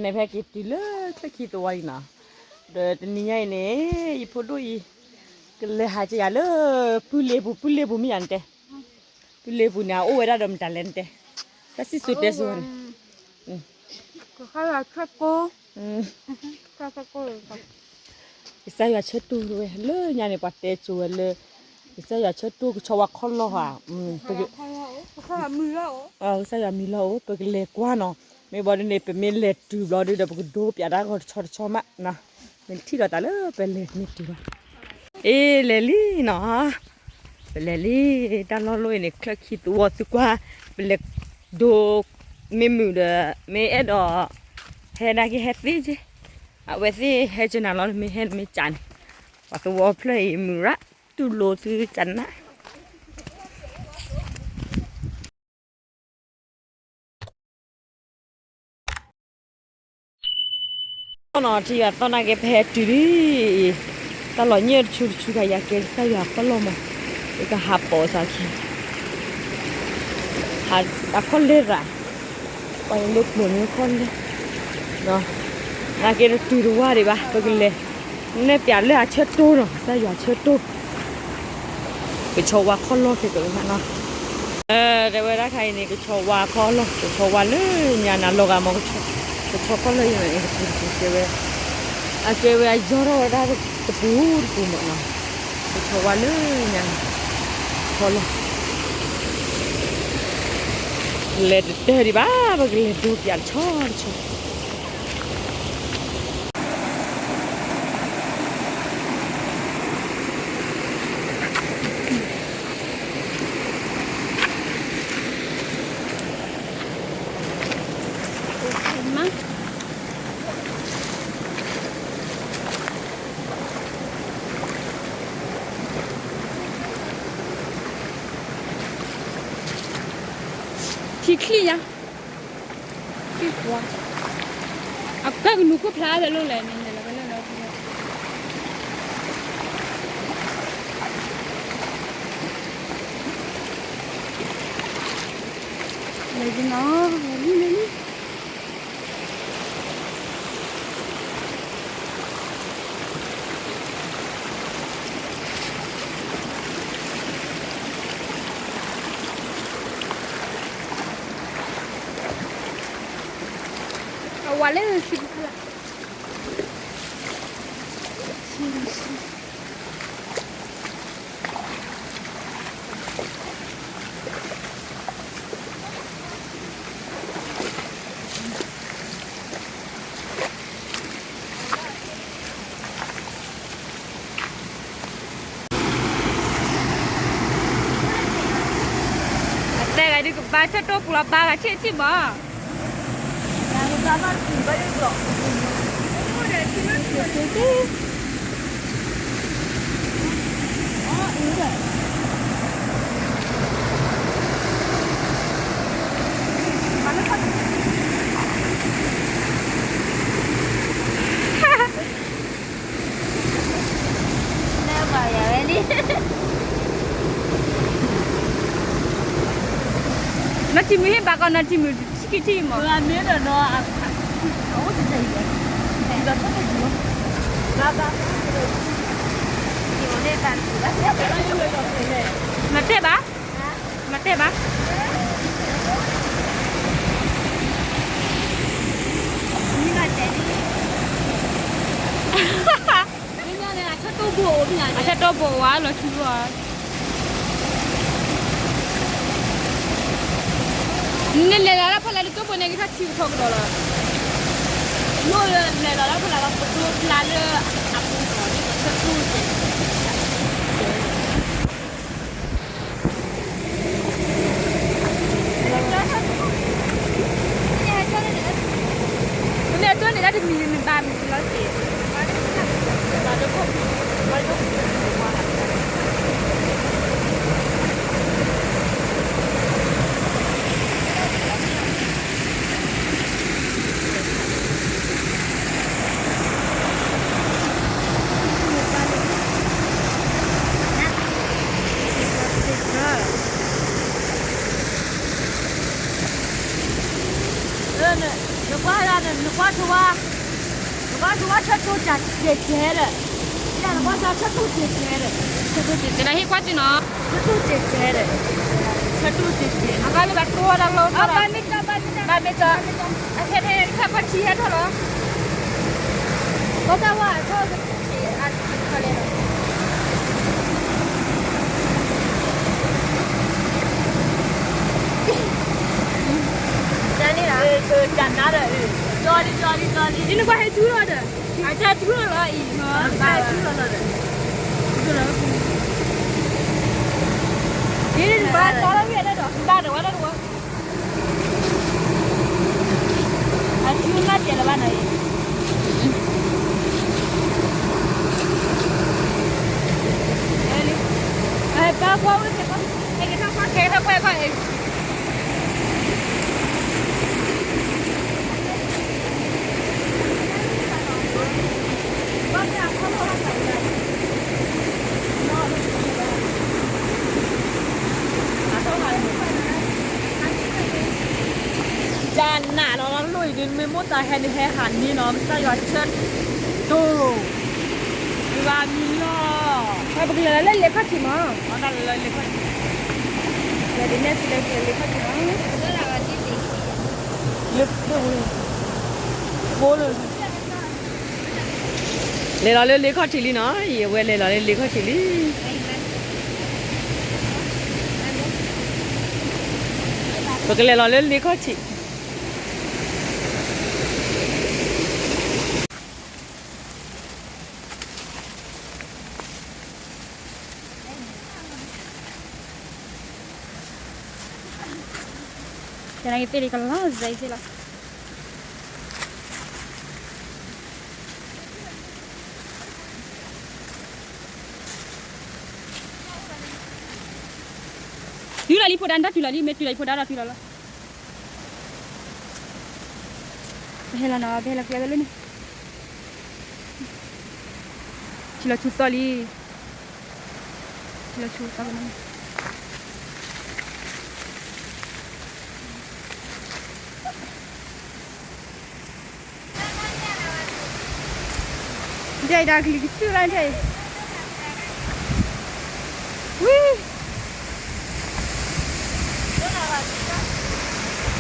န့ၣ်ဖဲက့ၤတုၤလၢချၢၣ်ခံသဝီအံၤနီၤ, ဒီးတနံၤညါအံၤန့ၣ် ယဖိဒိၣ်အံၤ ကလဲၤဟးက့ၤယၤလၢ ပုၢ်လ့ပူၤ ပုၢ်လ့ပူၤမ့ၢ်ယၤနတဲ, ပုၢ်လ့ပူၤန့ၣ် အအိၣ်ဝဲဒၣ်ဒီးမတၤလဲၣ်နတဲ, တၢ်စံၣ်စိၤတဲစိၤန့ၣ် ကစၢ်ယွၤဆၢတိၢ်, ကစၢ်ယွၤဆၢတိၢ်ဝဲလၢညါန့ၣ် ပှၤတဲစိၤဝဲလၢ ကစၢ်ယွၤဆၢတိၢ်ကဆီဝါခီၣ်လီၢ်ဧါ, ကစၢ်ယွၤမံၤလီၤအိၣ် ပကလဲၤကွၢ်နီၤ, မ့ၢ်ဘၣ်ဒ်န့ၣ် ပမ့ၢ်လဲၤတုၤဘျီဒုဒီး ပကဒိပၠးတၢ်ဂီၤတဆီတဆီမးနီၤ, မ့ၢ်ထံၣ်ဒီးတၢ်လၢပလဲၤမ့ၢ်တုၤဘၣ်, အ့ လဲၤလံနီၤ, ပလဲၤလံ, တၢ်လီၢ်လီၢ်အံၤန့ၣ် ချၢၣ်ခံသဝီသုကွၢ်, ပလဲၤဒိ မ့ၢ်မုာ်ဒီး မ့ၢ်အဲၣ်ဒိး ဟဲဒၣ်က့ၤဟဲသ့က့ၤ, အဝဲသ့ၣ်ဟဲကနၤလီၤ မ့ၢ်ဟဲမ့ၢ်ကးန့ၣ်, ပှၤသဝီဖျၢၣ်အံၤမုာ်ရၣ် တူၢ်လိာ်သုကနၣ် နီၤ ထံၣ်ယွၤသီၣ်နာ်က့ ပဟဲတုၤလံ, တၢ်လီၤညၣ်တဆူတဆူခါ ယၤကဲကစၢ်ယွၤခီၣ်လီၢ်မး, ယကဟးပိာ်စးခံ, ဟးတၢ်ခီၣ်လဲၢ်ရၤ, ပှၤလၢကျိၤမ့ၢ်ခီၣ်လဲၢ်, နာ်က့တတုၤတဝၢ်ဒံးဘၣ် ပကလဲၤ, နဲၣ်ပၠးလၢအဆၢတိၢ်နီၤ ကစၢ်ယွၤဆၢတိၢ် ကဆီဝါခီၣ်လီၢ်က့ၤကနီၤ, တဲဝဲဒၣ်ခါအံၤန့ၣ် ကဆီဝါခီၣ်လီၢ် ကဆီဝါလၢညါနၤလီၤဂာ်မး, ကဆီခီၣ်လီၢ်အံၤန့ၣ် ကပူၤတပူၤတဲဝဲ, အကဲဝဲအယီၢ်ထီၣ်ဝဲဒၣ်တပူၤတပူၤမးနီၤ, ကဆီဝါလၢညါန့ၣ်, ခီၣ်လီၢ်, လဲၤတတၢၢ်ဒံးဘၣ် ပကလဲၤဒိပၠးတဆီတဆီ ထံချံၣ်ညါ, အကၢၢ်ကနူၤခိၣ်ဖျါဖဲလိၣ်လဲၣ်န့ၣ် လဲၤလီၤဖဲလိၣ်လဲၣ်, လဲၤလံနီၤ လဲၤလံ လဲၤလံ အဝၤလၢဆံဖးလၢ်, ဆံဆံ အတဲဂၤဒုးကဘါဆၢတိၢ်ပူၤလီၤ ဘါဂၤထံၣ်ထံၣ်မး. နီၢ်ထံမုၣ်ဟ့ၣ်ဘါကီး နီၢ်ထံမုၣ်ထံၣ်က့ၤထံၣ်မး. မတဲဘၣ်, မတဲဘၣ်. အဆၢတိၢ်ဘိးဝဲလီၤဆူလီၤ. နလဲၤလီၤလၢဖီလာ်လၢတိၢ်ဘိန့ၣ် ကထီၣ်ထံကထီၣ်ကဒီးလီၤ. လိၣ်လၢလဲၤလီၤလၢဖီလာ်လီၤ ပဒိဖျါလၢအပူၤဒီး ဆၢတိၢ်က့ၤ မ့ၢ်အတိၢ်န့ၣ် တၢ်တမံၤမံၤဘၣ်မံၤလီၤက့ၤ. လၢန့ၣ် နကွၢ်ဒၣ်ဒီး နကွၢ်ဆိဝါ, နကွၢ်ဆိဝါဆၢတိၢ်တၢ်တဲာ်တဲာ်ဒီး, ယနကွၢ်ဆိဆၢတိၢ်တဲာ်တဲာ်ဒီး, ဆၢတိၢ်တဲာ်တဲာ်ဒီး ဟ့ၣ်ကွၢ်သုနီၤ, ဆၢတိၢ်တဲာ်တဲာ်ဒီး, ဆၢတိၢ်တဲာ်တဲာ်, အဘၣ်မ့ၢ်ဘၣ်တိၢ်ဝဲဒၣ်လီၤ, ဘၣ်မ့ၢ်တီ, ဘၣ်မ့ၢ်တီ, အခဲခဲခဲကွၢ်ထံဟဲထီၣ်လီၤ, ဘၣ်တၢ်ဝါအထီၣ် နကွၢ်ဟဲထူလီၤဒီး, အတၢ်ထူလီၤလီၤအံၤ, နဘၣ်တီလီၤဝံၤဒီး, ဘၣ်ဒီးဝဲဒၣ်တဝီ, အထူမးတဲလီၤဘၣ်နီၤအံၤ, အပၢ်ကွၢ်ဝဲ, ဟဲက့ၤထီၣ်ကွၢ်, ဟဲက့ၤထီၣ်ကွၢ်အံၤ ယနးလီၤလီၤလီၢ်အံၤဒ်မ့ၢ်မိၢ်တၢ်ဟဲန့ၣ်ဟဲဟးန့ၢ်နီၤ မ့ၢ်တၢ်ယွၤဆၢတိၢ်, ဂၤမံၤလီၤ, ပကလဲၤလီၤလၢလ့ခီၣ်ထံးမး, လၢလ့ခီၣ်ထံး, လၢဒ်န့ၣ်သုလဲၤလ့ခီၣ်ထံးမး, လဲၤလီၤလၢလ့ခီၣ်ထံးလံနီၤ, အဝဲလဲၤလီၤလၢလ့ခီၣ်ထံးလံ, ပကလဲၤလီၤလၢလ့ခီၣ်ထံး ကနၣ်က့ၤသ့ၣ်လံကလီၤစဲးလီၤ, တုၤလီၤလံဖိဒါ နတၢ်တုၤလီၤလံ မ့ၢ်တုၤလီၤလံဖိဒါဒီးတုၤလီၤလီၤ, ပဟဲလီၤနီၤ ပဟဲလီၤကျဲဝဲလၢန့ၣ်, ထံလီၤဆူသီလံ, ထံလီၤဆူသီလံ ဒ်အံၤဒီးကလံၤကစုၣ်လၢဒ်အံၤ, ဝံၤ,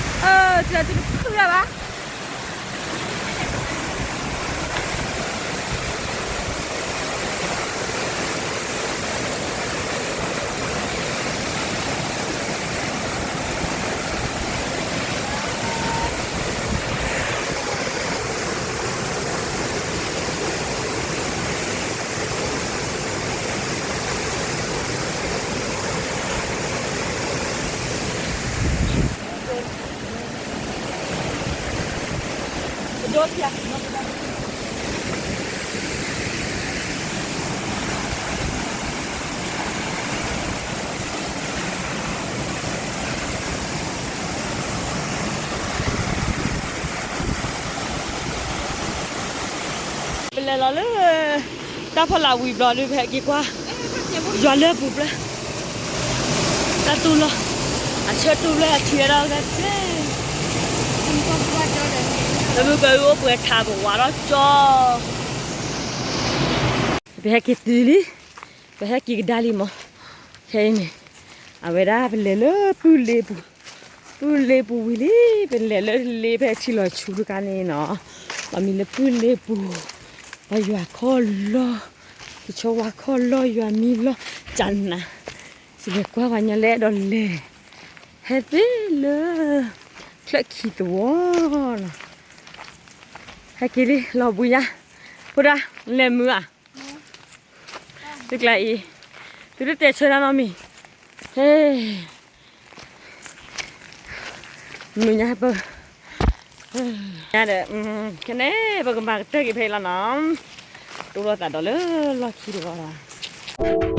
အၢ တုၤလီၤတုၤတဖုလၢၤဘၣ်. ပလဲၤလီၤလၢ တၢ်ဖီလာ်ဝံၤဘျီဒီး ပဟဲက့ၤကွၢ် ယွၤလၢအပူၤဖျၢၣ်, တၢ်တူၢ်လီၤ, အဆၢတူၢ်ဖျၢၣ်အထံဝဲဒၣ်ဖျၢၣ်, လၢမုၢ်ကအိၣ်ပှဲၤထးပဝးထီၣ်ကၠီ, ပဟဲက့ၤတုၤလံ, ပဟဲက့ၤကဒါလံမး, ခဲအံၤန့ၣ် အဝဲဒၣ်ပလဲၤလၢပုၢ်လ့ပူၤ, ပုၢ်လ့ပူၤဝံၤလံ, ပလဲၤလၢလ့ဖဲထံလီၤဆူတခါန့ၣ်နီၤ, ပမံၤလၢပုၢ်လ့ပူၤ, ပယွၤခီၣ်လီၢ်, ကဆီဝါခီၣ်လီၢ်ယွၤမံလီၢ်, ကနၣ်, ယလဲၤကွၢ်ပှၤညီလဲၤအဲၣ်ဒိးလဲၤ, ဟဲသ့လၢ ချၢၣ်ခံသဝီနီၤ, ဟဲက့ၤလံလီၤဘှံးညါ, ဖိဒၣ်, လဲၤမုာ်ဧါ သုကျါအံၤ, သုတတဲဆၢဒၣ်နီတမံၤ, ဟဲ, မုာ်ညါပၢၢ်, ညါဒီး, ခဲန့ၣ် ပကမၤကတၢၢ်က့ၤဖဲအံၤလီၤနီၤ, တိၢ်လိာ်သးဒီးလၢလီၢ်ခံတဘျီလီၤ.